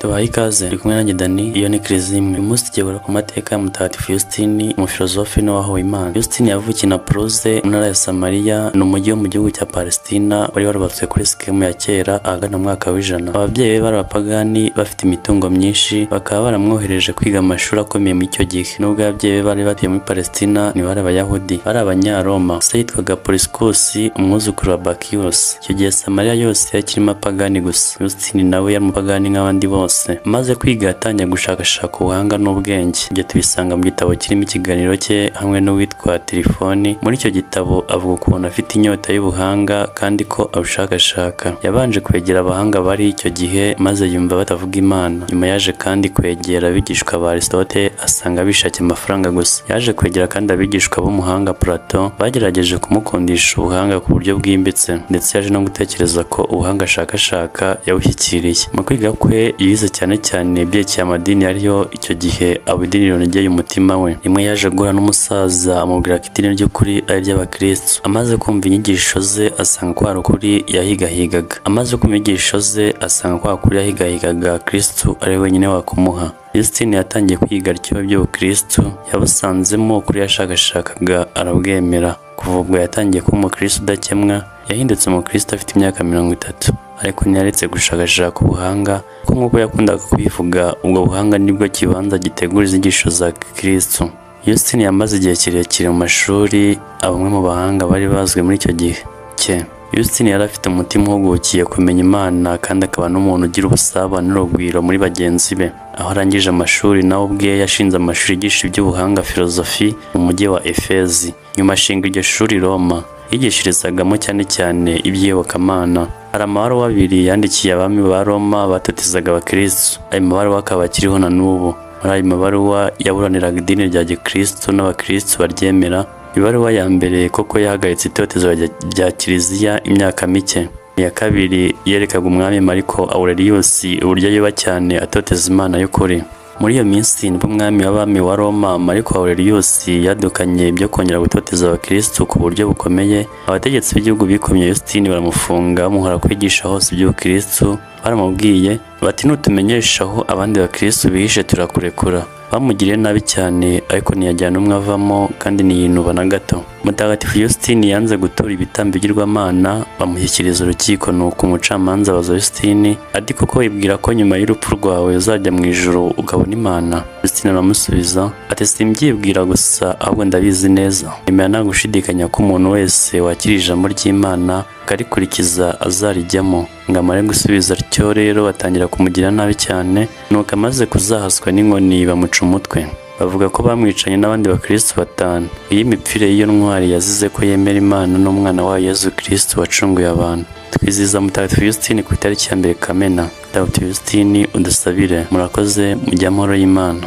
Tubahaye ikaze, uri kumwe nanjye Dani, iyo ni Krizimwe. Uyu munsi tugiye ku mateka ya Mutagatifu Yusitini, umufilozofe n'uwahowe Imana. Yusitini yavukiye na Pruze mu ntara ya Samariya, ni umujyi wo mu gihugu cya Palestina wari warubatswe kuri Sikemu ya kera ahagana mu mwaka w'100. Ababyeyi be bari abapagani bafite imitungo myinshi, bakaba baramwohereje kwiga amashuri akomeye muri icyo gihe. Nubwo ababyeyi be bari batuye muri Palestina, ntibari Abayahudi, bari Abanyaroma. Se yitwaga Polisikusi, umwuzukuru wa Bakiyusi. Icyo gihe Samariya yose yari ikirimo abapagani gusa. Yusitini nawe yari umupagani nk'abandi bose. Amaze kwiga yatangiye gushakashaka ubuhanga n'ubwenge. Ibyo tubisanga mu gitabo kirimo ikiganiro cye hamwe n'uwitwa Tirifoni. Muri icyo gitabo avuga ukuntu afite inyota y'ubuhanga kandi ko abushakashaka. Yabanje kwegera abahanga bari icyo gihe maze yumva batavuga Imana. Nyuma yaje kandi kwegera abigishwa ba Aristote asanga bishakiye amafaranga gusa. Yaje kwegera kandi abigishwa b'umuhanga Plato bagerageje kumukundisha ubuhanga ku buryo bwimbitse, ndetse yaje no gutekereza ko ubuhanga ashakashaka yabushyikiriye. Mu kwiga kwe yize cyane cyane ibyerekeye amadini yariho icyo gihe, aba idini rinogeye umutima we. Rimwe yaje guhura n'umusaza amubwira ko idini ry'ukuri ari iry'abakristo. Amaze kumva inyigisho ze asanga ko hari ukuri yahigahigaga. Amaze kumva inyigisho ze asanga ko ukuri yahigahigaga Kristo ari we wenyine wakumuha. Yusitini yatangiye kwiga atyo iby'ubukristo, yabusanzemo ukuri yashakashakaga arabwemera. Kuva ubwo yatangiye kuba umukristo udakemwa, yahindutse umukristo afite imyaka 30. Ariko ntiyaretse gushakashaka ubuhanga, kuko nk'uko yakundaga kubivuga, ubwo buhanga nibwo kibanza gitegura inyigisho za Kristo. Yusitini yamaze igihe kirekire mu mashuri, aba umwe mu bahanga bari bazwi muri icyo gihe cye. Yusitini yari afite umutima uhugukiye kumenya Imana kandi akaba n'umuntu ugira ubusabane n'urugwiro muri bagenzi be. Aho arangije amashuri nawe ubwe yashinze amashuri yigisha iby'ubuhanga filozofi mu mujyi wa Efezi. Nyuma ashinga iryo shuri i Roma. Yigishirizagamo cyane cyane iby'iyobokamana. Hari amabaruwa abiri yandikiye abami ba Roma batotezaga abakristo. Ayo mabaruwa akaba akiriho na n'ubu. Muri ayo mabaruwa yaburaniraga idini rya gikristo n'abakristo baryemera. Ibaruwa ya mbere koko yahagaritse itotezwa rya kiliziya imyaka mike. Iya kabiri yerekaga umwami Mariko Aurelius uburyo ayoba cyane atoteza Imana y'ukuri. Muri iyo minsi nibwo umwami w'abami wa Roma Mariko Aurelius yadukanye ibyo kongera gutoteza abakristo ku buryo bukomeye. Abategetsi b'igihugu bikomye Yusitini baramufunga, bamuhora kwigisha hose iby'ubukristo. Baramubwiye bati: "Nutumenyesha aho abandi bakristo bihishe turakurekura." Bamugiriye nabi cyane, ariko ntiyagira n'umwe avamo kandi ntiyinuba na gato. Mutagatifu Yusitini yanze gutura ibitambo bigirwamana, bamushyikiriza urukiko. Nuko umucamanza abaza Yusitini ati: "Koko wibwira ko nyuma y'urupfu rwawe uzajya mu ijuru ukabona Imana?" Yusitini aramusubiza ati: "Simbyibwira gusa, ahubwo ndabizi neza. Nemera nta gushidikanya ko umuntu wese wakira ijambo ry'Imana akarikurikiza azarijyamo." Ngo amare gusubiza atyo rero batangira kumugira nabi cyane, nuko amaze kuzahazwa n'inkoni bamuca umutwe. Bavuga ko bamwicanye n'abandi bakristo batanu. Iyi mipfire y'iyo ntwari yazize ko yemera Imana n'umwana wayo Yezu Kristo wacunguye abantu. Twizihiza Mutagatifu Yusitini ku itariki ya 1 Kamena. Mutagatifu Yusitini, udusabire. Murakoze, mujye amahoro y'Imana.